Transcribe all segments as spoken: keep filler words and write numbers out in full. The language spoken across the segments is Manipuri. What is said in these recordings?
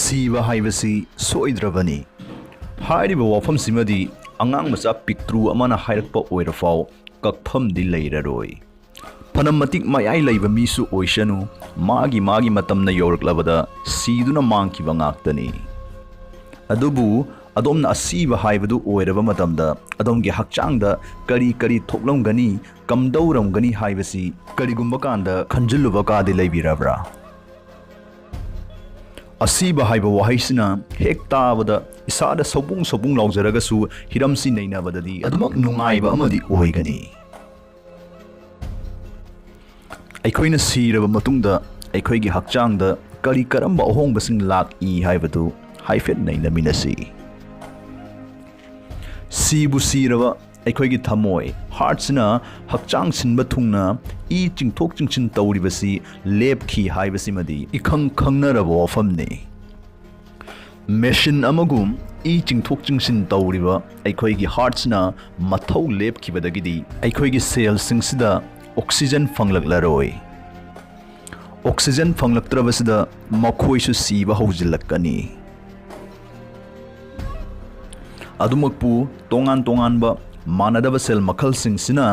ꯁꯤꯕ ꯍꯥꯏꯕꯁꯤ ꯁꯣꯏꯗ꯭ꯔꯕꯅꯤ꯫ ꯍꯥꯏꯔꯤꯕ ꯋꯥꯐꯝꯁꯤꯃꯗꯤ ꯑꯉꯥꯡ ꯃꯆꯥ ꯄꯤꯛꯇ꯭ꯔꯨ ꯑꯃꯅ ꯍꯥꯏꯔꯛꯄ ꯑꯣꯏꯔꯐꯥꯎ ꯀꯛꯐꯝꯗꯤ ꯂꯩꯔꯔꯣꯏ꯫ ꯐꯅ ꯃꯇꯤꯛ ꯃꯌꯥꯏ ꯂꯩꯕ ꯃꯤꯁꯨ ꯑꯣꯏꯁꯅꯨ, ꯃꯥꯒꯤ ꯃꯥꯒꯤ ꯃꯇꯝꯅ ꯌꯧꯔꯛꯂꯕꯗ ꯁꯤꯗꯨꯅ ꯃꯥꯡꯈꯤꯕ ꯉꯥꯛꯇꯅꯤ꯫ ꯑꯗꯨꯕꯨ ꯑꯗꯣꯝꯅ ꯑꯁꯤꯕ ꯍꯥꯏꯕꯗꯨ ꯑꯣꯏꯔꯕ ꯃꯇꯝꯗ ꯑꯗꯣꯝꯒꯤ ꯍꯛꯆꯥꯡꯗ ꯀꯔꯤ ꯀꯔꯤ ꯊꯣꯛꯂꯝꯒꯅꯤ, ꯀꯝꯗꯧꯔꯝꯒꯅꯤ ꯍꯥꯏꯕꯁꯤ ꯀꯔꯤꯒꯨꯝꯕ ꯀꯥꯟꯗ ꯈꯟꯖꯤꯜꯂꯨꯕ ꯀꯥꯗꯤ ꯂꯩꯕꯤꯔꯕ꯭ꯔꯥ? ꯑꯁꯤꯕ ꯍꯥꯏꯕ ꯋꯥꯍꯩꯁꯤꯅ ꯍꯦꯛ ꯇꯥꯕꯗ ꯏꯁꯥꯗ ꯁꯧꯕꯨꯡ ꯁꯧꯕꯨꯡ ꯂꯥꯎꯖꯔꯒꯁꯨ, ꯍꯤꯔꯝꯁꯤ ꯅꯩꯅꯕꯗꯗꯤ ꯑꯗꯨꯃꯛ ꯅꯨꯡꯉꯥꯏꯕ ꯑꯃꯗꯤ ꯑꯣꯏꯒꯅꯤ꯫ ꯑꯩꯈꯣꯏꯅ ꯁꯤꯔꯕ ꯃꯇꯨꯡꯗ ꯑꯩꯈꯣꯏꯒꯤ ꯍꯛꯆꯥꯡꯗ ꯀꯔꯤ ꯀꯔꯝꯕ ꯑꯍꯣꯡꯕꯁꯤꯡ ꯂꯥꯛꯏ ꯍꯥꯏꯕꯗꯨ ꯍꯥꯏꯐꯦꯠ ꯅꯩꯅꯃꯤꯟꯅꯁꯤ꯫ ꯁꯤꯕꯨ ꯁꯤꯔꯕ ꯑꯩꯈꯣꯏꯒꯤ ꯊꯃꯣꯏ, ꯍꯥꯔꯠꯁꯤꯅ ꯍꯛꯆꯥꯡ ꯁꯤꯟꯕ ꯊꯨꯡꯅ ꯏ ꯆꯤꯡꯊꯣꯛ ꯆꯤꯡꯁꯤꯟ ꯇꯧꯔꯤꯕꯁꯤ ꯂꯦꯞꯈꯤ ꯍꯥꯏꯕꯁꯤꯃꯗꯤ ꯏꯈꯪ ꯈꯪꯅꯔꯕ ꯋꯥꯐꯝꯅꯤ꯫ ꯃꯦꯁꯤꯟ ꯑꯃꯒꯨꯝ ꯏ ꯆꯤꯡꯊꯣꯛ ꯆꯤꯡꯁꯤꯟ ꯇꯧꯔꯤꯕ ꯑꯩꯈꯣꯏꯒꯤ ꯍꯥꯔꯠꯁꯤꯅ ꯃꯊꯧ ꯂꯦꯞꯈꯤꯕꯗꯒꯤꯗꯤ ꯑꯩꯈꯣꯏꯒꯤ ꯁꯦꯜꯁꯤꯡꯁꯤꯗ ꯑꯣꯛꯁꯤꯖꯟ ꯐꯪꯂꯛꯂꯔꯣꯏ꯫ ꯑꯣꯛꯁꯤꯖꯟ ꯐꯪꯂꯛꯇ꯭ꯔꯕꯁꯤꯗ ꯃꯈꯣꯏꯁꯨ ꯁꯤꯕ ꯍꯧꯖꯤꯜꯂꯛꯀꯅꯤ꯫ ꯑꯗꯨꯃꯛꯄꯨ ꯇꯣꯉꯥꯟ ꯇꯣꯉꯥꯟꯕ ꯃꯥꯟꯅꯗꯕ ꯁꯦꯜ ꯃꯈꯜꯁꯤꯡꯁꯤꯅ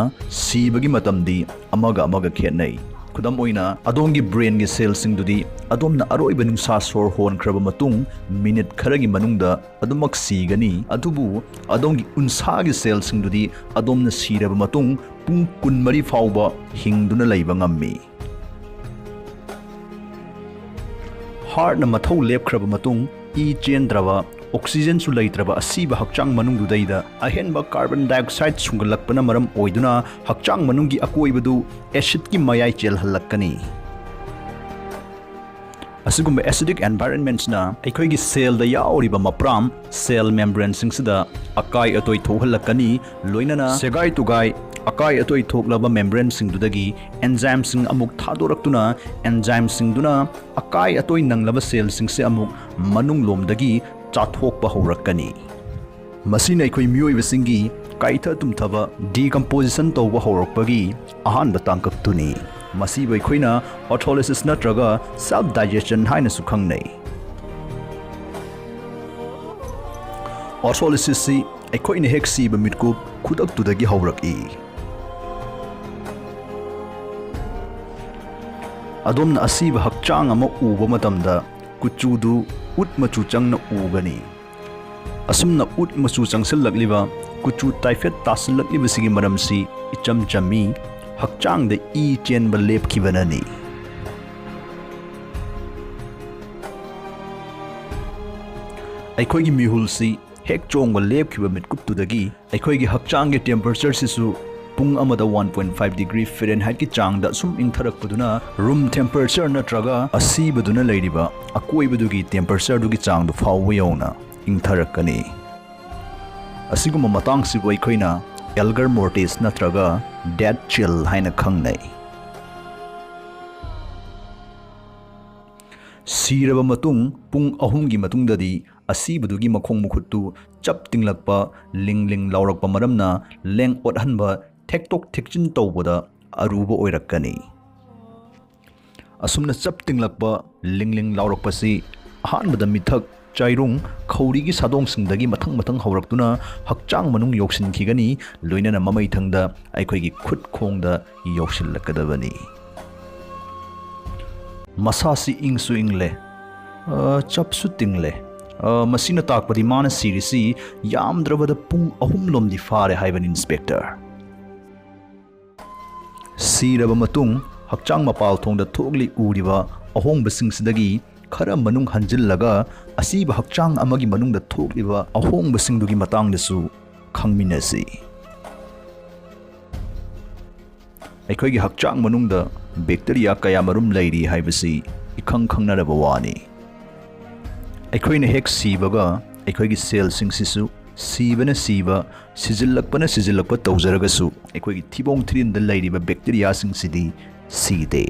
ꯁꯤꯕꯒꯤ ꯃꯇꯝꯗꯤ ꯑꯃꯒ ꯑꯃꯒ ꯈꯦꯠꯅꯩ꯫ ꯈꯨꯗꯝ ꯑꯣꯏꯅ, ꯑꯗꯣꯝꯒꯤ ꯕ꯭ꯔꯦꯟꯒꯤ ꯁꯦꯜꯁꯤꯡꯗꯨꯗꯤ ꯑꯗꯣꯝꯅ ꯑꯔꯣꯏꯕ ꯅꯨꯡꯁꯥ ꯁꯣꯔ ꯍꯣꯟꯈ꯭ꯔꯕ ꯃꯇꯨꯡ ꯃꯤꯅꯤꯠ ꯈꯔꯒꯤ ꯃꯅꯨꯡꯗ ꯑꯗꯨꯃꯛ ꯁꯤꯒꯅꯤ, ꯑꯗꯨꯕꯨ ꯑꯗꯣꯝꯒꯤ ꯎꯟꯁꯥꯒꯤ ꯁꯦꯜꯁꯤꯡꯗꯨꯗꯤ ꯑꯗꯣꯝꯅ ꯁꯤꯔꯕ ꯃꯇꯨꯡ ꯄꯨꯡ ꯀꯨꯟꯃꯔꯤ ꯐꯥꯎꯕ ꯍꯤꯡꯗꯨꯅ ꯂꯩꯕ ꯉꯝꯃꯤ꯫ ꯍꯥꯔꯠꯅ ꯃꯊꯧ ꯂꯦꯞꯈ꯭ꯔꯕ ꯃꯇꯨꯡ ꯏ ꯆꯦꯟꯗ꯭ꯔꯕ, ꯑꯣꯛꯁꯤꯖꯟꯁꯨ ꯂꯩꯇ꯭ꯔꯕ ꯑꯁꯤꯕ ꯍꯛꯆꯥꯡ ꯃꯅꯨꯡꯗꯨꯗꯩꯗ ꯑꯍꯦꯟꯕ ꯀꯥꯔꯕꯟ ꯗꯥꯏꯑꯣꯛꯁꯥꯏꯗ ꯁꯨꯡꯒꯠꯂꯛꯄꯅ ꯃꯔꯝ ꯑꯣꯏꯗꯨꯅ ꯍꯛꯆꯥꯡ ꯃꯅꯨꯡꯒꯤ ꯑꯀꯣꯏꯕꯗꯨ ꯑꯦꯁꯤꯗꯀꯤ ꯃꯌꯥꯏ ꯆꯦꯜꯍꯜꯂꯛꯀꯅꯤ꯫ ꯑꯁꯤꯒꯨꯝꯕ ꯑꯦꯁꯤꯗꯤꯛ ꯑꯦꯟꯚꯥꯏꯔꯟꯃꯦꯟꯠꯁꯅ ꯑꯩꯈꯣꯏꯒꯤ ꯁꯦꯜꯗ ꯌꯥꯎꯔꯤꯕ ꯃꯄ꯭ꯔꯥꯝ, ꯁꯦꯜ ꯃꯦꯝꯕ꯭ꯔꯦꯟꯁꯤꯡꯁꯤꯗ ꯑꯀꯥꯏ ꯑꯇꯣꯏ ꯊꯣꯛꯍꯜꯂꯛꯀꯅꯤ꯫ ꯂꯣꯏꯅꯅ ꯁꯦꯒꯥꯏ ꯇꯨꯒꯥꯏ, ꯑꯀꯥꯏ ꯑꯇꯣꯏ ꯊꯣꯛꯂꯕ ꯃꯦꯝꯕ꯭ꯔꯦꯟꯁꯤꯡꯗꯨꯗꯒꯤ ꯑꯦꯟꯖꯥꯏꯝꯁꯤꯡ ꯑꯃꯨꯛ ꯊꯥꯗꯣꯔꯛꯇꯨꯅ, ꯑꯦꯟꯖꯥꯏꯝꯁꯤꯡꯗꯨꯅ ꯑꯀꯥꯏ ꯑꯇꯣꯏ ꯅꯪꯂꯕ ꯁꯦꯜꯁꯤꯡꯁꯦ ꯑꯃꯨꯛ ꯃꯅꯨꯡꯂꯣꯝꯗꯒꯤ ꯆꯥꯊꯣꯛꯄ ꯍꯧꯔꯛꯀꯅꯤ꯫ ꯃꯁꯤꯅ ꯑꯩꯈꯣꯏ ꯃꯤꯑꯣꯏꯕꯁꯤꯡꯒꯤ ꯀꯥꯏꯊ ꯇꯨꯝꯊꯕ, ꯗꯤꯀꯝꯄꯣꯖꯤꯁꯟ ꯇꯧꯕ ꯍꯧꯔꯛꯄꯒꯤ ꯑꯍꯥꯟꯕ ꯇꯥꯡꯀꯛꯇꯨꯅꯤ꯫ ꯃꯁꯤꯕꯨ ꯑꯩꯈꯣꯏꯅ ꯑꯣꯊꯣꯂꯤꯁꯤꯁ ꯅꯠꯇ꯭ꯔꯒ ꯁꯦꯜꯐ ꯗꯥꯏꯖꯦꯁꯟ ꯍꯥꯏꯅꯁꯨ ꯈꯪꯅꯩ꯫ Autolysis-ꯁꯤ ꯑꯩꯈꯣꯏꯅ ꯍꯦꯛ ꯁꯤꯕ ꯃꯤꯠꯀꯨꯞ ꯈꯨꯗꯛꯇꯨꯗꯒꯤ ꯍꯧꯔꯛꯏ꯫ ꯑꯗꯣꯝꯅ ꯑꯁꯤꯕ ꯍꯛꯆꯥꯡ ꯑꯃ ꯎꯕ ꯃꯇꯝꯗ ꯀꯨꯆꯨꯗꯨ ꯎꯠ ꯃꯆꯨ ꯆꯪꯅ ꯎꯒꯅꯤ꯫ ꯑꯁꯨꯝꯅ ꯎꯠ ꯃꯆꯨ ꯆꯪꯁꯤꯜꯂꯛꯂꯤꯕ, ꯀꯨꯆꯨ ꯇꯥꯏꯐꯦꯠ ꯇꯥꯁꯤꯜꯂꯛꯂꯤꯕꯁꯤꯒꯤ ꯃꯔꯝꯁꯤ ꯏꯆꯝ ꯆꯝꯃꯤ, ꯍꯛꯆꯥꯡꯗ ꯏ ꯆꯦꯟꯕ ꯂꯦꯞꯈꯤꯕꯅꯅꯤ꯫ ꯑꯩꯈꯣꯏꯒꯤ ꯃꯤꯍꯨꯜꯁꯤ ꯍꯦꯛ ꯆꯣꯡꯕ ꯂꯦꯞꯈꯤꯕ ꯃꯤꯠꯀꯨꯞꯇꯨꯗꯒꯤ ꯑꯩꯈꯣꯏꯒꯤ ꯍꯛꯆꯥꯡꯒꯤ temperature-ꯁꯤꯁꯨ ꯄꯨꯡ ꯑꯃꯗ one point five degree Fahrenheit-ꯀꯤ ꯆꯥꯡꯗ ꯁꯨꯝ ꯏꯪꯊꯔꯛꯄꯗꯨꯅ room temperature ꯅꯠꯇ꯭ꯔꯒ ꯑꯁꯤꯕꯗꯨꯅ ꯂꯩꯔꯤꯕ ꯑꯀꯣꯏꯕꯗꯨꯒꯤ temperature-ꯗꯨꯒꯤ ꯆꯥꯡꯗꯨ ꯐꯥꯎꯕ ꯌꯧꯅ ꯏꯪꯊꯔꯛꯀꯅꯤ꯫ ꯑꯁꯤꯒꯨꯝꯕ ꯃꯇꯥꯡꯁꯤꯕꯨ ꯑꯩꯈꯣꯏꯅ rigor mortis ꯅꯠꯇ꯭ꯔꯒ death chill ꯍꯥꯏꯅ ꯈꯪꯅꯩ꯫ ꯁꯤꯔꯕ ꯃꯇꯨꯡ ꯄꯨꯡ ꯑꯍꯨꯝꯒꯤ ꯃꯇꯨꯡꯗꯗꯤ ꯑꯁꯤꯕꯗꯨꯒꯤ ꯃꯈꯣꯡ ꯃꯈꯨꯠꯇꯨ ꯆꯞ ꯇꯤꯡꯂꯛꯄ, ꯂꯤꯡ ꯂꯤꯡ ꯂꯥꯎꯔꯛꯄ ꯃꯔꯝꯅ ꯂꯦꯡ ꯑꯣꯠꯍꯟꯕ, ꯊꯦꯛꯇꯣꯛ ꯊꯦꯛꯆꯤꯟ ꯇꯧꯕꯗ ꯑꯔꯨꯕ ꯑꯣꯏꯔꯛꯀꯅꯤ꯫ ꯑꯁꯨꯝꯅ ꯆꯞ ꯇꯤꯡꯂꯛꯄ, ꯂꯤꯡ ꯂꯤꯡ ꯂꯥꯎꯔꯛꯄꯁꯤ ꯑꯍꯥꯟꯕꯗ ꯃꯤꯊꯛ, ꯆꯥꯏꯔꯨꯡ, ꯈꯧꯔꯤꯒꯤ ꯁꯥꯗꯣꯡꯁꯤꯡꯗꯒꯤ ꯃꯊꯪ ꯃꯊꯪ ꯍꯧꯔꯛꯇꯨꯅ ꯍꯛꯆꯥꯡ ꯃꯅꯨꯡ ꯌꯧꯁꯤꯟꯈꯤꯒꯅꯤ, ꯂꯣꯏꯅꯅ ꯃꯃꯩꯊꯪꯗ ꯑꯩꯈꯣꯏꯒꯤ ꯈꯨꯠ ꯈꯣꯡꯗ ꯌꯧꯁꯤꯜꯂꯛꯀꯗꯕꯅꯤ꯫ ꯃꯁꯥꯁꯤ ꯏꯪꯁꯨ ꯏꯪꯂꯦ, ꯑ, ꯆꯞꯁꯨ ꯇꯤꯡꯂꯦ꯫ ꯑ, ꯃꯁꯤꯅ ꯇꯥꯛꯄꯗꯤ ꯃꯥꯅ ꯁꯤꯔꯤꯁꯤ ꯌꯥꯝꯗ꯭ꯔꯕꯗ ꯄꯨꯡ ꯑꯍꯨꯝ ꯂꯣꯝꯗꯤ ꯐꯥꯔꯦ ꯍꯥꯏꯕꯅꯤ, ꯏꯟꯁꯄꯦꯛꯇꯔ꯫ ꯁꯤꯔꯕ ꯃꯇꯨꯡ ꯍꯛꯆꯥꯡ ꯃꯄꯥꯜ ꯊꯣꯡꯗ ꯊꯣꯛꯂꯤ ꯎꯔꯤꯕ ꯑꯍꯣꯡꯕꯁꯤꯡꯁꯤꯗꯒꯤ ꯈꯔ ꯃꯅꯨꯡ ꯍꯟꯖꯤꯜꯂꯒ ꯑꯁꯤꯕ ꯍꯛꯆꯥꯡ ꯑꯃꯒꯤ ꯃꯅꯨꯡꯗ ꯊꯣꯛꯂꯤꯕ ꯑꯍꯣꯡꯕꯁꯤꯡꯗꯨꯒꯤ ꯃꯇꯥꯡꯗꯁꯨ ꯈꯪꯃꯤꯟꯅꯁꯤ꯫ ꯑꯩꯈꯣꯏꯒꯤ ꯍꯛꯆꯥꯡ ꯃꯅꯨꯡꯗ bacteria ꯀꯌꯥꯃꯔꯨꯝ ꯂꯩꯔꯤ ꯍꯥꯏꯕꯁꯤ ꯏꯈꯪ ꯈꯪꯅꯔꯕ ꯋꯥꯅꯤ꯫ ꯑꯩꯈꯣꯏꯅ ꯍꯦꯛ ꯁꯤꯕꯒ ꯑꯩꯈꯣꯏꯒꯤ cell-ꯁꯤꯡꯁꯤꯁꯨ ꯁꯤꯕꯅ ꯁꯤꯕ, ꯁꯤꯖꯤꯜꯂꯛꯄꯅ ꯁꯤꯖꯤꯜꯂꯛꯄ ꯇꯧꯖꯔꯒꯁꯨ ꯑꯩꯈꯣꯏꯒꯤ ꯊꯤꯕꯣꯡ ꯊꯤꯔꯤꯟꯗ ꯂꯩꯔꯤꯕ bacteria-ꯁꯤꯡꯁꯤꯗꯤ ꯁꯤꯗꯦ꯫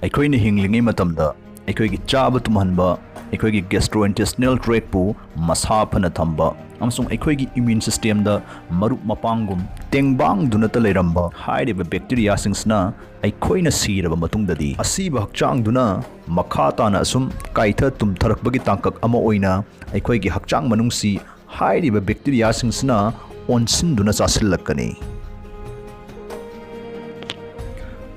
ꯑꯩꯈꯣꯏꯅ ꯍꯤꯡꯂꯤꯉꯩ ꯃꯇꯝꯗ ꯑꯩꯈꯣꯏꯒꯤ ꯆꯥꯕ ꯇꯨꯝꯍꯟꯕ, ꯑꯩꯈꯣꯏꯒꯤ gastrointestinal tract-ꯄꯨ ꯃꯁꯥ ꯐꯅ ꯊꯝꯕ ꯑꯃꯁꯨꯡ ꯑꯩꯈꯣꯏꯒꯤ immune system-ꯗ ꯃꯔꯨꯞ ꯃꯄꯥꯡꯒꯨꯝ ꯇꯦꯡꯕꯥꯡꯗꯨꯅꯇ ꯂꯩꯔꯝꯕ ꯍꯥꯏꯔꯤꯕ ꯕꯦꯛꯇꯤꯔꯤꯌꯥꯁꯤꯡꯁꯤꯅ ꯑꯩꯈꯣꯏꯅ ꯁꯤꯔꯕ ꯃꯇꯨꯡꯗꯗꯤ ꯑꯁꯤꯕ ꯍꯛꯆꯥꯡꯗꯨꯅ ꯃꯈꯥ ꯇꯥꯅ ꯑꯁꯨꯝ ꯀꯥꯏꯊ ꯇꯨꯝꯊꯔꯛꯄꯒꯤ ꯇꯥꯡꯀꯛ ꯑꯃ ꯑꯣꯏꯅ ꯑꯩꯈꯣꯏꯒꯤ ꯍꯛꯆꯥꯡ ꯃꯅꯨꯡꯁꯤ ꯍꯥꯏꯔꯤꯕ ꯕꯦꯛꯇꯤꯔꯤꯌꯥꯁꯤꯡꯁꯤꯅ ꯑꯣꯟꯁꯤꯟꯗꯨꯅ ꯆꯥꯁꯤꯜꯂꯛꯀꯅꯤ꯫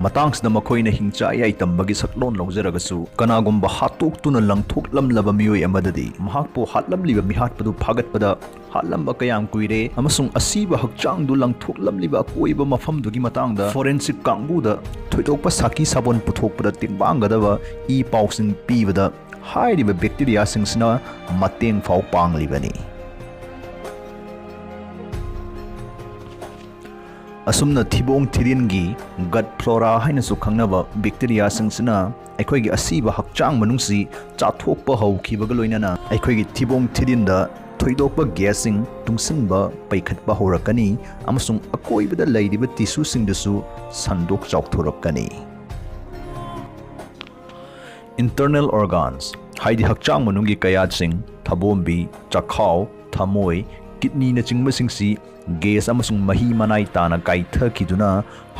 ꯃꯇꯥꯡꯁꯤꯗ ꯃꯈꯣꯏꯅ ꯍꯤꯡꯆꯥ ꯌꯥꯏꯇꯝꯕꯒꯤ ꯁꯛꯂꯣꯟ ꯂꯧꯖꯔꯒꯁꯨ, ꯀꯅꯥꯒꯨꯝꯕ ꯍꯥꯠꯇꯣꯛꯇꯨꯅ ꯂꯪꯊꯣꯛꯂꯝꯂꯕ ꯃꯤꯑꯣꯏ ꯑꯃꯗꯗꯤ ꯃꯍꯥꯛꯄꯨ ꯍꯥꯠꯂꯝꯂꯤꯕ ꯃꯤꯍꯥꯠꯄꯗꯨ ꯐꯥꯒꯠꯄꯗ ꯍꯥꯠꯂꯝꯕ ꯀꯌꯥꯝ ꯀꯨꯏꯔꯦ ꯑꯃꯁꯨꯡ ꯑꯁꯤꯕ ꯍꯛꯆꯥꯡꯗꯨ ꯂꯪꯊꯣꯛꯂꯝꯂꯤꯕ ꯑꯀꯣꯏꯕ ꯃꯐꯝꯗꯨꯒꯤ ꯃꯇꯥꯡꯗ forensic ꯀꯥꯡꯕꯨꯗ ꯊꯣꯏꯗꯣꯛꯄ ꯁꯥꯈꯤ ꯁꯥꯕꯣꯟ ꯄꯨꯊꯣꯛꯄꯗ ꯇꯦꯡꯕꯥꯡꯒꯗꯕ ꯏ ꯄꯥꯎꯁꯤꯡ ꯄꯤꯕꯗ ꯍꯥꯏꯔꯤꯕ ꯕꯦꯛꯇꯤꯔꯤꯌꯥꯁꯤꯡꯁꯤꯅ ꯃꯇꯦꯡ ꯐꯥꯎ ꯄꯥꯡꯂꯤꯕꯅꯤ꯫ ꯑꯁꯨꯝꯅ ꯊꯤꯕꯣꯡ ꯊꯤꯔꯤꯟꯒꯤ gut flora ꯍꯥꯏꯅꯁꯨ ꯈꯪꯅꯕ ꯕꯦꯛꯇꯤꯔꯤꯌꯥꯁꯤꯡꯁꯤꯅ ꯑꯩꯈꯣꯏꯒꯤ ꯑꯁꯤꯕ ꯍꯛꯆꯥꯡ ꯃꯅꯨꯡꯁꯤ ꯆꯥꯊꯣꯛꯄ ꯍꯧꯈꯤꯕꯒ ꯂꯣꯏꯅꯅ ꯑꯩꯈꯣꯏꯒꯤ ꯊꯤꯕꯣꯡ ꯊꯤꯔꯤꯟꯗ ꯊꯣꯏꯗꯣꯛꯄ ꯒ꯭ꯌꯥꯁꯁꯤꯡ ꯇꯨꯡꯁꯤꯟꯕ ꯄꯩꯈꯠꯄ ꯍꯧꯔꯛꯀꯅꯤ ꯑꯃꯁꯨꯡ ꯑꯀꯣꯏꯕꯗ ꯂꯩꯔꯤꯕ ꯇꯤꯁꯨꯁꯤꯡꯗꯨꯁꯨ ꯁꯟꯗꯣꯛ ꯆꯥꯎꯊꯣꯔꯛꯀꯅꯤ꯫ Internal organs ꯍꯥꯏꯗꯤ ꯍꯛꯆꯥꯡ ꯃꯅꯨꯡꯒꯤ ꯀꯌꯥꯠꯁꯤꯡ, ꯊꯕꯣꯝꯕꯤ, ꯆꯈꯥꯎ, ꯊꯃꯣꯏ, ꯀꯤꯗꯅꯤꯅꯆꯤꯡꯕꯁꯤꯡꯁꯤ ꯒ꯭ꯌꯥꯁ ꯑꯃꯁꯨꯡ ꯃꯍꯤ ꯃꯅꯥꯏ ꯇꯥꯅ ꯀꯥꯏꯊꯈꯤꯗꯨꯅ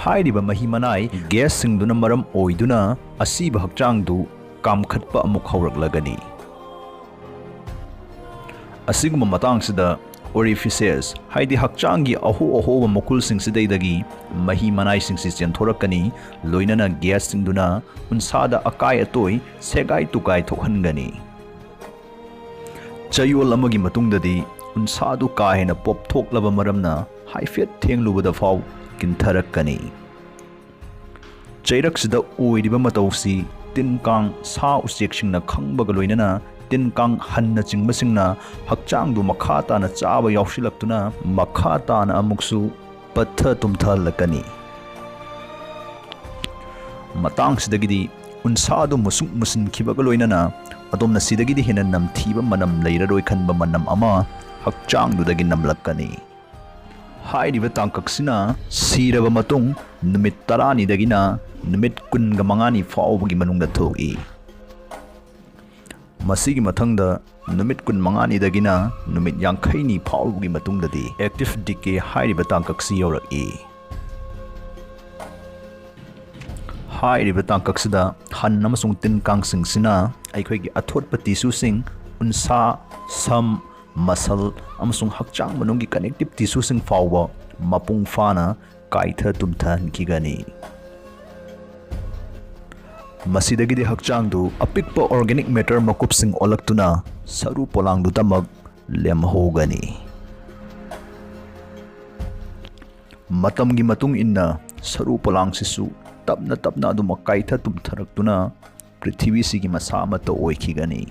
ꯍꯥꯏꯔꯤꯕ ꯃꯍꯤ ꯃꯅꯥꯏ ꯒ꯭ꯌꯥꯁꯁꯤꯡꯗꯨꯅ ꯃꯔꯝ ꯑꯣꯏꯗꯨꯅ ꯑꯁꯤꯕ ꯍꯛꯆꯥꯡꯗꯨ ꯀꯥꯝꯈꯠꯄ ꯑꯃꯨꯛ ꯍꯧꯔꯛꯂꯒꯅꯤ꯫ ꯑꯁꯤꯒꯨꯝꯕ ꯃꯇꯥꯡꯁꯤꯗ orifices ꯍꯥꯏꯗꯤ ꯍꯛꯆꯥꯡꯒꯤ ꯑꯍꯣ ꯑꯍꯣꯕ ꯃꯈꯨꯜꯁꯤꯡꯁꯤꯗꯩꯗꯒꯤ ꯃꯍꯤ ꯃꯅꯥꯏꯁꯤꯡꯁꯤ ꯆꯦꯟꯊꯣꯔꯛꯀꯅꯤ, ꯂꯣꯏꯅꯅ ꯒ꯭ꯌꯥꯁꯁꯤꯡꯗꯨꯅ ꯎꯟꯁꯥꯗ ꯑꯀꯥꯏ ꯑꯇꯣꯏ ꯁꯦꯒꯥꯏ ꯇꯨꯀꯥꯏ ꯊꯣꯛꯍꯟꯒꯅꯤ꯫ ꯆꯌꯣꯜ ꯑꯃꯒꯤ ꯃꯇꯨꯡꯗꯗꯤ ꯎꯟꯁꯥꯗꯨ ꯀꯥ ꯍꯦꯟꯅ ꯄꯣꯞꯊꯣꯛꯂꯕ ꯃꯔꯝꯅ ꯍꯥꯏꯐꯦꯠ ꯊꯦꯡꯂꯨꯕꯗ ꯐꯥꯎ ꯀꯤꯟꯊꯔꯛꯀꯅꯤ꯫ ꯆꯩꯔꯛꯁꯤꯗ ꯑꯣꯏꯔꯤꯕ ꯃꯇꯧꯁꯤ ꯇꯤꯟ ꯀꯥꯡ, ꯁꯥ ꯎꯆꯦꯛꯁꯤꯡꯅ ꯈꯪꯕꯒ ꯂꯣꯏꯅꯅ ꯇꯤꯟ ꯀꯥꯡ ꯍꯟꯅꯆꯤꯡꯕꯁꯤꯡꯅ ꯍꯛꯆꯥꯡꯗꯨ ꯃꯈꯥ ꯇꯥꯅ ꯆꯥꯕ ꯌꯥꯎꯁꯤꯜꯂꯛꯇꯨꯅ ꯃꯈꯥ ꯇꯥꯅ ꯑꯃꯨꯛꯁꯨ ꯄꯠꯊ ꯇꯨꯝꯊꯍꯜꯂꯛꯀꯅꯤ꯫ ꯃꯇꯥꯡꯁꯤꯗꯒꯤꯗꯤ ꯎꯟꯁꯥꯗꯨ ꯃꯨꯁꯨꯛ ꯃꯨꯁꯤꯟꯈꯤꯕꯒ ꯂꯣꯏꯅꯅ ꯑꯗꯣꯝꯅ ꯁꯤꯗꯒꯤꯗꯤ ꯍꯦꯟꯅ ꯅꯝꯊꯤꯕ ꯃꯅꯝ ꯂꯩꯔꯔꯣꯏ ꯈꯟꯕ ꯃꯅꯝ ꯑꯃ ꯍꯛꯆꯥꯡꯗꯨꯗꯒꯤ ꯅꯝꯂꯛꯀꯅꯤ꯫ ꯍꯥꯏꯔꯤꯕ ꯇꯥꯡꯀꯛꯁꯤꯅ ꯁꯤꯔꯕ ꯃꯇꯨꯡ ꯅꯨꯃꯤꯠ ꯇꯔꯥꯅꯤꯗꯒꯤꯅ ꯅꯨꯃꯤꯠ ꯀꯨꯟꯒ ꯃꯉꯥꯅꯤ ꯐꯥꯎꯕꯒꯤ ꯃꯅꯨꯡꯗ ꯊꯣꯛꯏ꯫ ꯃꯁꯤꯒꯤ ꯃꯊꯪꯗ ꯅꯨꯃꯤꯠ ꯀꯨꯟꯃꯉꯥꯅꯤꯗꯒꯤꯅ ꯅꯨꯃꯤꯠ ꯌꯥꯡꯈꯩꯅꯤ ꯐꯥꯎꯕꯒꯤ ꯃꯇꯨꯡꯗꯗꯤ active decay ꯍꯥꯏꯔꯤꯕ ꯇꯥꯡꯀꯛꯁꯤ ꯌꯧꯔꯛꯏ꯫ ꯍꯥꯏꯔꯤꯕ ꯇꯥꯡꯀꯛꯁꯤꯗ ꯍꯟ ꯑꯃꯁꯨꯡ ꯇꯤꯟ ꯀꯥꯡꯁꯤꯡꯁꯤꯅ ꯑꯩꯈꯣꯏꯒꯤ ꯑꯊꯣꯠꯄ ꯇꯤꯁꯨꯁꯤꯡ, ꯎꯟꯁꯥ, ꯁꯝ, ꯃꯁꯜ ꯑꯃꯁꯨꯡ ꯍꯛꯆꯥꯡ ꯃꯅꯨꯡꯒꯤ connective ꯇꯤꯁꯨꯁꯤꯡ ꯐꯥꯎꯕ ꯃꯄꯨꯡ ꯐꯥꯅ ꯀꯥꯏꯊ ꯇꯨꯝꯊꯍꯟꯈꯤꯒꯅꯤ꯫ ꯃꯁꯤꯗꯒꯤꯗꯤ ꯍꯛꯆꯥꯡꯗꯨ ꯑꯄꯤꯛꯄ organic matter ꯃꯀꯨꯞꯁꯤꯡ ꯑꯣꯜꯂꯛꯇꯨꯅ ꯁꯔꯨ ꯄꯣꯂꯥꯡꯗꯨꯗꯃꯛ ꯂꯦꯝꯍꯧꯒꯅꯤ꯫ ꯃꯇꯝꯒꯤ ꯃꯇꯨꯡ ꯏꯟꯅ ꯁꯔꯨ ꯄꯣꯂꯥꯡꯁꯤꯁꯨ ꯇꯞꯅ ꯇꯞꯅ ꯑꯗꯨꯃꯛ ꯀꯥꯏꯊ ꯇꯨꯝꯊꯔꯛꯇꯨꯅ ꯄ꯭ꯔꯤꯊꯤꯕꯤꯁꯤꯒꯤ ꯃꯁꯥ ꯑꯃꯠꯇ ꯑꯣꯏꯈꯤꯒꯅꯤ꯫